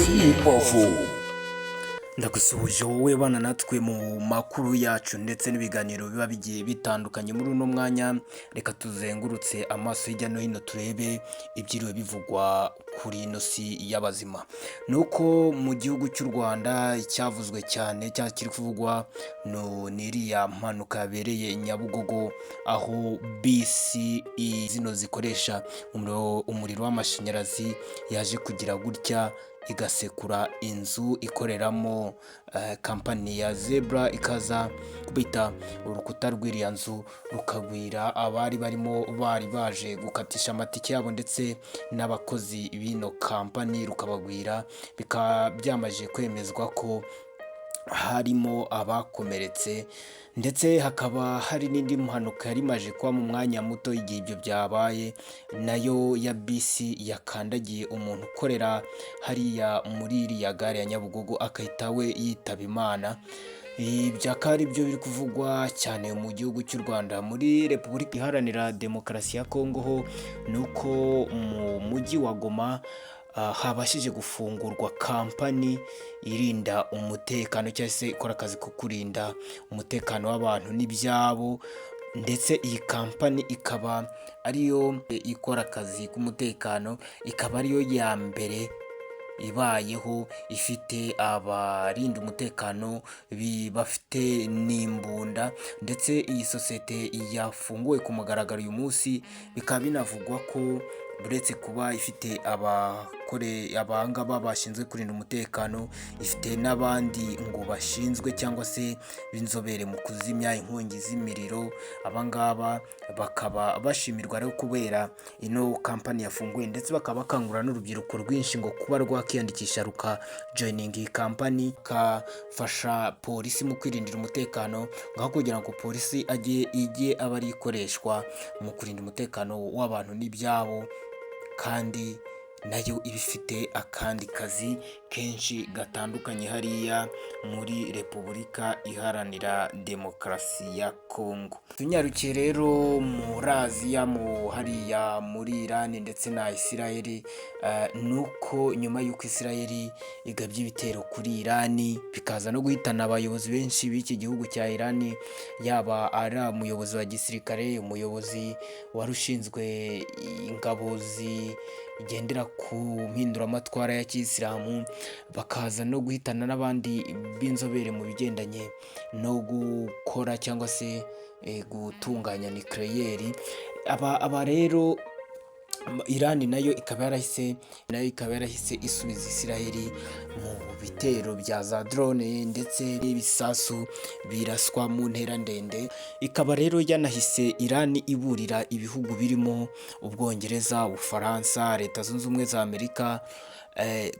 Imbavu. Ndagusuhuje wowe bana natwe mu makuru yacu ndetse n'ibiganiro biba bigiye bitandukanye. Muri uno mwanya reka tuzengurutse amaso hirya no hino, turebe ibyiriwe bivugwa kuri ino si y'abazima. Ni uko mu gihugu cy'u Rwanda icyavuzwe cyane cyangwa kiri kuvugwa ni iriya mpanuka yabereye Nyabugogo, aho bisi zino zikoresha umuriro w'amashanyarazi yaje kugira gutya igasekura inzu ikoreramo kampani ya Zebra, ikaza kubita urukuta rw'iriya nzu rukagwira abari barimo bari baje gukatisha amatike yabo ndetse n'abakozi b'ino kampani rukabagwira. Bikaba byamaze kwemezwa ko harimo abakomeretse, ndetse hakaba hari n'indi mpanuka yari imaze kuba mu mwanya muto igihe ibyo byabaye, nayo ya bisi yakandagiye umuntu ukorera hariya muri iriya gare ya Nyabugogo, agahita we yitaba Imana. Ibyo akaba ari byo biri kuvugwa cyane mu gihugu cy'u Rwanda. Muri Repubulika Iharanira Demokarasi ya Kongo ho ni uko mu mujyi wa Goma habashije gufungurwa kampani irinda umutekano cyangwa se ikora akazi ko kurinda umutekano w'abantu n'ibyabo, ndetse iyi kampani ikaba ariyo ikora akazi k'umutekano, ikaba ariyo ya mbere ibayeho ifite abarinda umutekano bafite n'imbunda. Ndetse iyi sosiyete yafunguwe ku mugaragaro uyu munsi, bikaba binavugwa ko uretse kuba ifite abakore abangaba bashinzwe kurinda umutekano, ifite n'abandi ngo bashinzwe cyangwa se b'inzobere mu kuzimya inkongi z'imiriro. Abangaba bakaba bashimirwa rero kubera ino kampani yafunguye, ndetse bakaba bakangurira n'urubyiruko rwinshi ngo kuba rwakiyandikisha rukajoininga iyi kampani, ikafasha polisi mu kwirindira umutekano, ngaho kugira ngo polisi ajye ijye aba ari ikoreshwa mu kurinda umutekano w'abantu n'ibyabo, kandi nayo iba ifite akandi kazi kenshi gatandukanye hariya muri Repubulika Iharanira Demokarasi ya Kongo. Tunyarukiye rero muri Aziya, mu hariya muri Irani ndetse na Isirayeli, ni uko nyuma y'uko Isirayeli igabye ibitero kuri Irani, bikaza no guhitana abayobozi benshi b'iki gihugu cya Irani, yaba ari umuyobozi wa gisirikare, umuyobozi wari ushinzwe ingabo zigendera ku mpinduramatwara ya kiyisilamu, bakaza no guhitana n'abandi b'inzobere mu bigendanye no gukora cyangwa se gutunganya nucléaire. Aba rero Irani nayo ikaba yarahise isubiza Isirayeli mu bitero bya za drone ndetse n'ibisasu biraswa mu ntera ndende. Ikaba rero yanahise Irani iburira ibihugu birimo Ubwongereza, Ubufaransa, Leta Zunze Ubumwe za Amerika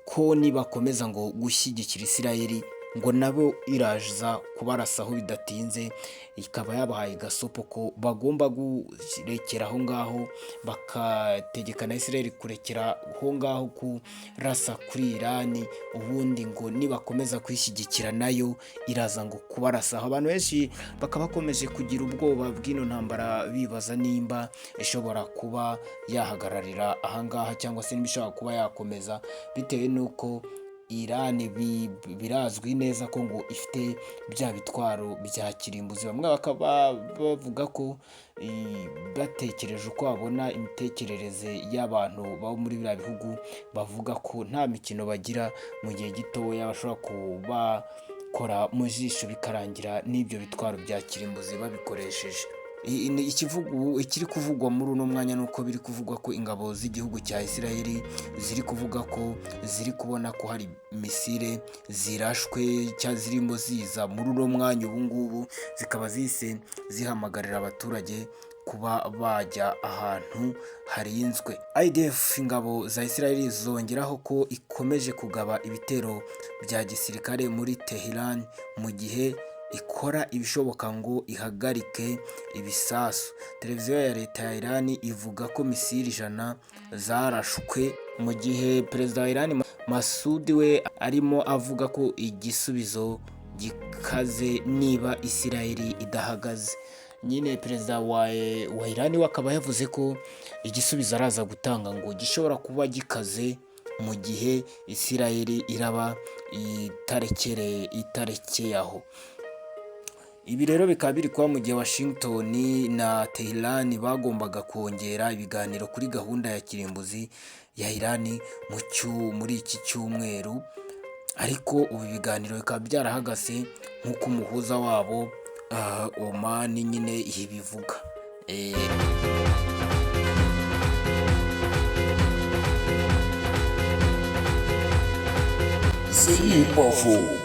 ko nibakomeza ngo gushyigikira Isirayeli, ngo nabo iraza kubarasaho bidatinze. Ikaba yabahaye gasopo ko bagomba kurekera aho ngaho, bakategeka na Isirayeli kurekera aho ngaho kurasa kuri Irani, ubundi ngo nibakomeza kuyishyigikira nayo iraza ngo kubarasaho. Abantu benshi bakaba bakomeje kugira ubwoba bw'ino ntambara, bibaza nimba ishobora kuba yahagararira ahangaha cyangwa se niba ishobora kuba yakomeza, bitewe n'uko Irani birazwi neza ko ngo ifite bya bitwaro bya kirimbuzi. Bamwe bakaba bavuga ko batekereje uko babona imitekerereze y'abantu bo muri biriya bihugu, bavuga ko nta mikino bagira, mu gihe gitoya bashobora kubakora mu jisho bikarangira n'ibyo bitwaro bya kirimbuzi babikoresheje. Ikiri kuvugwa muri uno mwanya ni uko biri kuvugwa ko ingabo z'igihugu cya Isirayeli ziri kuvuga ko ziri kubona ko hari misile zirashwe cyangwa zirimo ziza muri uno mwanya ubu ngubu, zikaba zihise zihamagarira abaturage kuba bajya ahantu harinzwe. IDF, ingabo za Isirayeli, zongeraho ko ikomeje kugaba ibitero bya gisirikare muri Tehran mu gihe ikora ibishoboka ngo ihagarike ibisasu. Televiziyo ya leta ya Iran ivuga ko misile 100 zarashwe, mu gihe perezida wa Iran Masoud we arimo avuga ko igisubizo gikaze niba Isirayeli idahagaze. Nyine perezida wa Iran we akaba yavuze ko igisubizo araza gutanga ngo gishobora kuba gikaze. mu gihe Isirayeli iraba itarekeye aho. Ibi rero bikaba biri kuba mu gihe Washington na Tehran bagombaga kongera ibiganiro kuri gahunda ya kirimbuzi ya Iran muri iki cyumweru, ariko ubu ibiganiro bikaba byarahagaze nk'uko umuhuza wabo Oman nyine ibivuga. Zimba 4.